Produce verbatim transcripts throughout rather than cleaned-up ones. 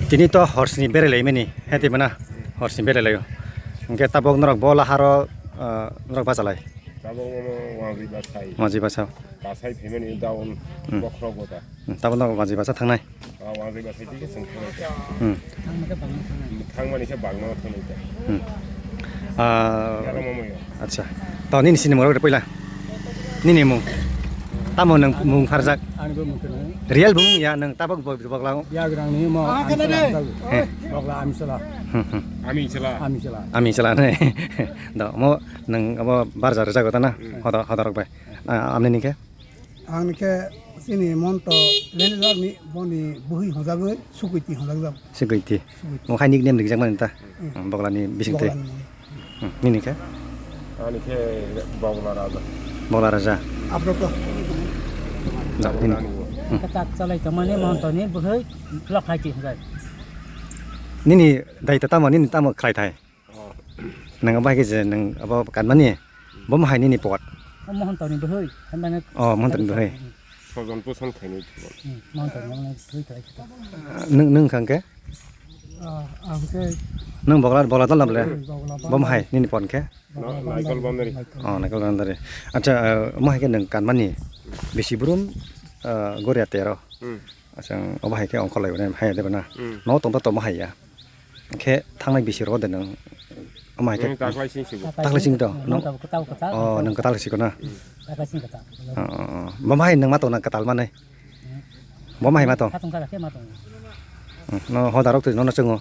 Tini to horsni berai laimani, he twi mano horsni berai laio. Hwnkhe tabuk norok bo laharo, ah, norok bachalai. Tabuk mano wngwi bachai. Wngwi bachao. Bachai phaimani daun Hmm. bokhorok bo da. Hmm, tabuk norok wngwi bacha thangnai. Ah, wngwi bachai twi khe chwng thangnai. Hmm. Thangmani khe bagno thangnai da. Hmm. Ah, Yaro mamayo. Acha. To nini sinimung rok de puila. Nini mung. Tamo nwng mung pharjak. Ani bo mung kene. Real bumung ya nwng tabok bo bokla. Ya grang ni mo. Ah, kene de. He. Bokla ami sala. Hmm, hmm. Ami sala. Ami sala. Ami sala ne. Do mo nwng abo barja rwjago ta na. Hmm. Hoda, hoda rok bai. Ah, amni ni khe? Ang ni khe chini monto manager ni boni bwhwi hwnjagwi Sukwiti hwnjagjak. Sukwiti. Sukwiti. Mo khai nickname rijak mani ta. Hmm. Hmm, bokla ni bising twi. Bokla ni. Hmm, nini khe? Ani khe Bogla Raja. Bogla Raja. Abro to. Da, nini. Hmm. Katak chalai tongmani montoni bwhwi lok hai ti hwnjai. Nini daito tamo, nini tamo khlai thai? Oh. Nang abo hai khe je nang abo kanmani? Bo mo hai nini pot? O montoni bwhwi, hwnba nang. Oh, montoni bwhwi. Hmm. Sojon poson khainai thwgo. Hmm, montoni bwhwi khlai thwgo. Nung, nung khang khe? Ah, ang khe Nung bokla, bokla dol na bole? Hmm, bokla Bom bokla. Hai, nini pon khe? Bokla Na-, bokla. Naikol Boundary. Naikol. Oh, Naikol Boundary. Acha, eh, omo hai khe nung kanmani bisi brum, eh, goria tero. Hmm. Acha, omo hai khe ongkhor lai bana, hai de bana. Hmm. No tong to tomo hai ya. Khe thangnai bisi ro de nung omo hai khe. Hmm, taklai sing sibo. Taklai sing to. Nung No? Kwtal, kwtal, kwtal. Oh, nung kwtal siko na. Hmm. Taklai sing kwtal. Oh, oh, oh. Bom hai nung ma tong na kwtal manai. Bo mahai ma tong? Khatung kha khe ma tong. Hmm, no hoda rok twi nono chwngo.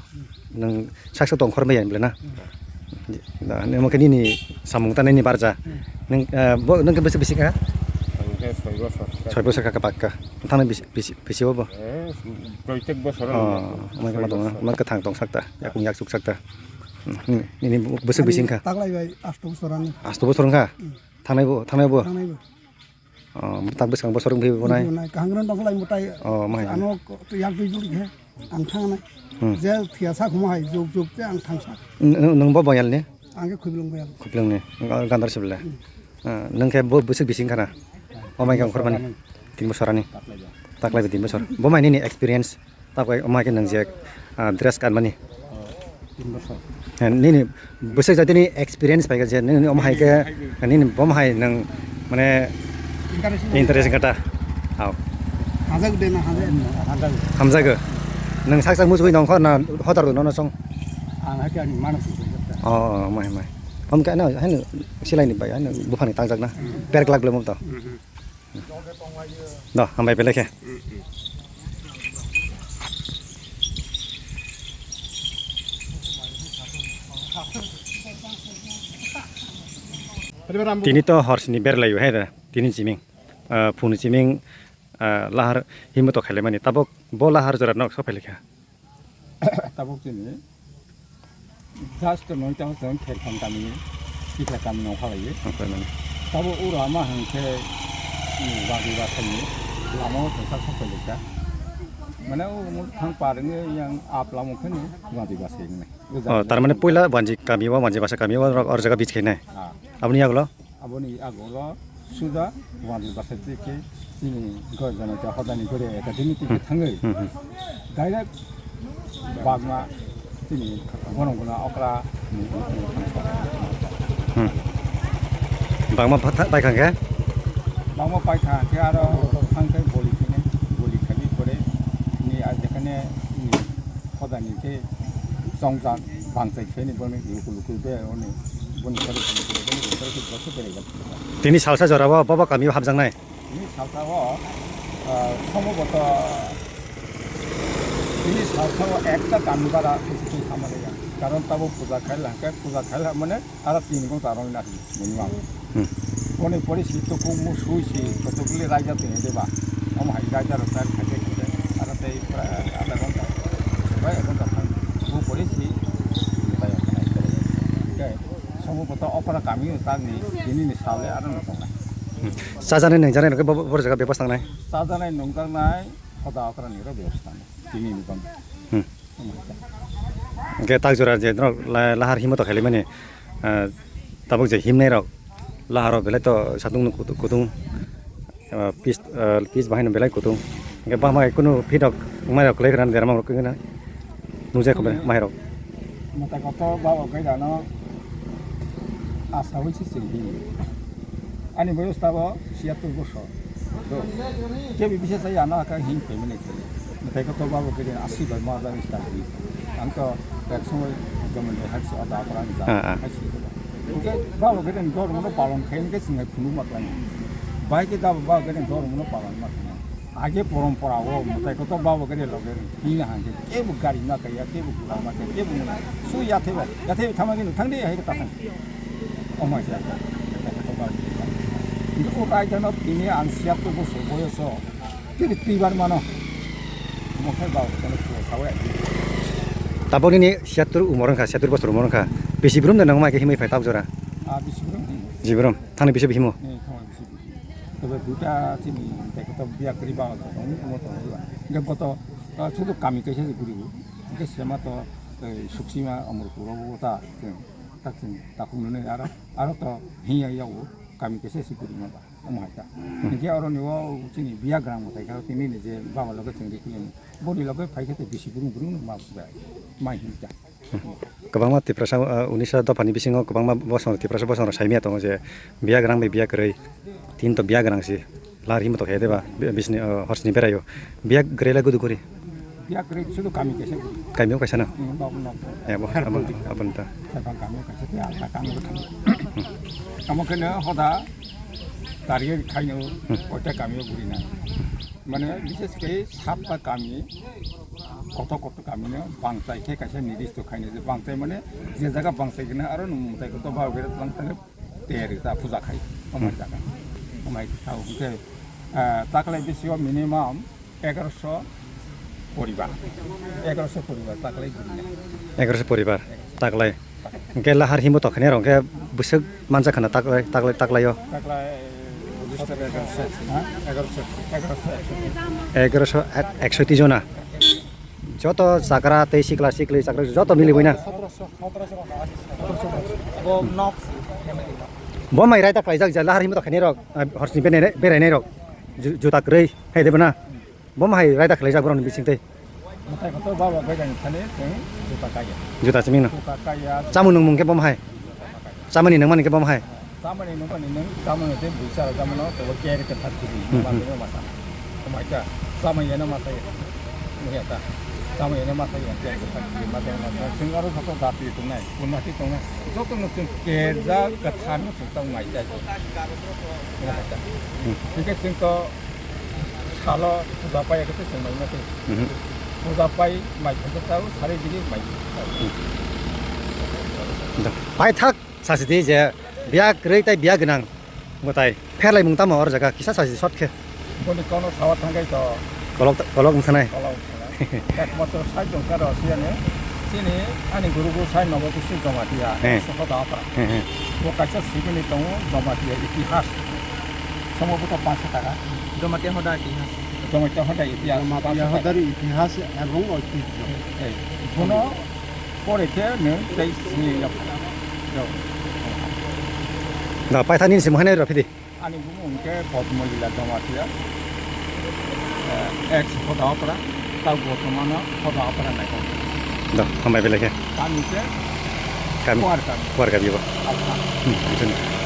Nwng saksa tong khormai ya bwle na? Hmm. Da, nimo khe nini samung ta nini barja. Hmm. Nwng, eh, bo, nwng khe bwswk bisi kha? Ang khe soi bosor. Soi bosor kha khe pakka. Thangna bisi, bisi, bisi bo bo? Eh, proitek bosor. Oh, nwng khe ma tong, soi bosor. Ma kwthang tong sakta, yakung yak chuk sakta. Hmm, nini, nini bwswk bisi wngkha? Taklai bai asto bosor ani. Asto bosor wngkha? Hmm. Thangnai bo, thangnai bo? Thangnai bo. Oh, tak bwskang bosor wngwi bo nai? Wngwi bo nai. Kaham rok tongkha lai mwtai. Oh, mai. Ano ko-, to yak twi juri khe ang thangnai. Hmm. Je thwiya sak huma hai juk juk te ang thangsa. N-, n-, nwng bo boyal ni? Ang khe Khwiblwng boyal. Khwiblwng ni. Ga-, gandar sible. Hmm. Ah, nwng khe bo bwswk bising khana? Oh, mai kang khormani. Tin bosor ani. Taklai bo. Taklai bo tin bosor. Bo mai nini experience? Tabai omo hai khe nang je, ah, dress kanmani. Oh, tin bosor. Eh, nini bwswk jatini experience pai kha je nini omo hai khe, nini bom hai nang mane interest interest kata. Aw. Hajak de na hajak. Hajak. Hamjago. Nang sak sak muchugwi nongkho na hotar do nono song. Ang hai khe ani mano sung khe. Oh, oh, mai, mai. Om ka na, hai no, silai ni bai, hai no, buphani tangjak na. Hmm. Per glak glak mum to. Hmm. Do, hambai belai khe. Tini to hor sini berlaio hai da. Tini chiming, ah, phunu chiming, ah, lahar himbo to khaile mani. Tabok bo lahar jora nok sok phaile kha. Tabuk chini just noita hosong kherkham kamini, kisa kamini ongkha laiye. Ongkha laiye. Tabuk ura ma hwnkhe, um, wadi basaini lama o tongsa sophai lekha. Mane o thang par wngwi yang ap lama khe ni wadi basai wngnai. Oh, tar mane puila wanji kami o, wanji basa kami o, or jaga bich khainai. Ah. Aboni yagulo? Aboni yagulo suda wadi basa twi khe chini goi jana khe hodani gori academy twi khe Hmm. thangwi Hmm, hmm. direct bagma chini bono guna okra ni Hmm. Bagma phatha-, paikha khe? Bagma paikha khe aro thang khe boli khe boli khabi pore ni ar jekhane ni hodani khe chongjak bangchai khe ni boni luku luku be oni boni sari boni boni boni sari boni boni. Tini salsa jora bo bobo kami o hapjaknai? Tini salsa o, ah, somboboto tini salsa o ekta kami bara kisi kisi hamani ya. Karon tabo puja khaila hwnkhe puja khaila mane aro tin ghonta rong na minimum. Hmm. Boni pore si tuku mu sui si kotokli raida tini deba. Omo hai raida rok khaide khaide aro tei pura adha ghonta bai ek ghonta thang bu pore si bai. Somboboto okra kami o tangni tini ni sale aro no tongnai. Hmm. Chajaknai nungjaknai rok bo, bo jaga bebas tangnai? Chajaknai nungjaknai hoda okra ni ro bebas tangnai. Tini ni bang. Hmm. Hwnkhe tak jora je norok la-, lahar himo to khaili mani, ah, tabuk je himnai rok laharo belai to satung no kutung, kutung, ah, pis, ah, pis bahai no belai kutung. Hwnkhe bama kunu phi rok wngmai rok kwlai khna derma rok kwna nujai kho belai mai rok. Mwtai kotor babo khe dano asa wi se chwng hini. Ani boyos tabo siyattor bosor. To, je bi bisa sai ano aka hin pemene khe. Mwtai kotor babo khe dano asi bai ma jani sta hini. Ang to ek somoi jomen de hakse ada apa ang ja. Ah, ah. Hakse. Hwnkhe babo khe dano dormo no palon khaini khe chwng hai phunuk ma khlai. Bai khe dabo babo khe dano dormo no palon ma khlai. Age porompora o mwtai kotor babo gari loge hini hangke kebo gari ma kaya, kebo gura ma kaya, kebo mona. Su ya theba, ya theba thama gini thangdi hai ta thang. O ma ya. O rai jano tini ang siyattor bosor boyoso. Tini tibar mano. Mo khai babo kono sawe. Tabok nini siyattor umor wngkha, siyattor bosor umor wngkha. Bisi brum de nang ma ke himai phai tabjora. Ah, bisi brum di. Jibrum. Thani bisi bihimo. Eh, thani bisi bihimo. Tobe duita chini tei koto biya kwrwi ba tong, omo tong. Hingke boto, ah, sudu kami kaisa se guribo. Hingke sema to, eh, suksima amor kuro bo ta, ta chini takhum nune aro, aro to hiya yago kami kaisa se guribo ba, omo hai ta. Hingke aro ni o chini biya gram tai karo tini ni je baba loge chengri kuyung. Boni loge phai khe te bisi burung burung ma, ma hinta. Kwbangma Tiprasa, uh, unisa dophani bisingo kwbangma bosong, Tiprasa bosong rok saimaya tongo je biya gwnang bai biya kwrwi, tin to biya gwnang si, lar himo to khe deba, bi-, bisni, uh, horsni berayo. Biya kwrwi lai gudu guri. Biya kwrwi sudu kami kaisa. Kami o kaisa na? Hmm, babu nok. Ya, bo, abon, abon ta. Sabang kami o kaisa, ya, alta kami o thang. Amo khe no hoda target khaino, hmm, oita kami o guri na. Mane, bishes khe satta kami, koto koto kami no bangchai khe kaisa nirdisto khainai je bangchai mane je jaga bangchai gana aro nwng mwtai koto ba gere tlang tang ter ta puja khai. Omai jaga. Omai thao hwnkhe, ah, taklai bisio minimum egaroso poribar. Egaroso poribar taklai gurina. Egaroso poribar taklai. Hingke lahar himbo tokhaini rok hingke bwswk manjak khana taklai, taklai, taklaio. Taklai, ha? Egaroso, egaroso, egaroso. Egaroso ek-, eksoiti jona. Joto chakra tei sikla sikli chakra joto miliwi na. Bo mai raida khlaijak je lahar himbo tokhaini rok, ah, horsni berainai, berainai rok. Ju-, juta kwrwi hai de bana. Bo ma hai raida khlaijak borokni bising tei. Mwtai kotor baba bai jani thani chwng juta kaiya. Juta simi no. Juta kaiya. Chamung nungmung khe bo ma hai. Chamani nungmani khe bo ma hai. Chamani nungmani nung, chamani tei buisa rok chamano tei bo care khe thak kiri. Hmm, hmm. Masa. Omaika. Chamani eno masa ya. Nungya ta. Chamani eno masa ya. Care khe thak kiri. Masa masa. Chwng aro joto jati tongnai. Punati tongnai. Joto no chwng care ja kwthar no chwng tong mai tai. Omaika. Hmm. Hingke chwng to Salo puja pai khe tei chwng mai ma twi. Mhm. Puja pai mai khe tei chao, sari digi mai khe tei chao. Da, paithak sasidi je biya kwrwi tei biya gwnang mwtai pherlaimung tamo or jaga kisa sasidi short khe. Boni kono sawa thangkai to. Kolok, kolok wngkhanai. Kolok wngkhanai. Ekmatro sai tongkha rw siyani. Chini ani guru guru sai nogo tisi Jamatia. He. Soho da pra. He, he. Bo kaisa sibini tongo Jamatia itihas. Somo buta pansa taka. Jamatia hoda itihas. Jamatia hoda itihas. Jamatia hodar itihas ebong oitibyo. Eh, bono pore khe nwng tei sini yap. Da, paithak nini se muhanai rw phidi. Ani bumung khe Podmo Lila Jamatia. Eh, ex hoda opera, tau bortomano hoda opera naikok. Da, hambai belai khe. Kami khe Kami. Kuar kami. Kuar kami bo. Alpha. Hmm, betul.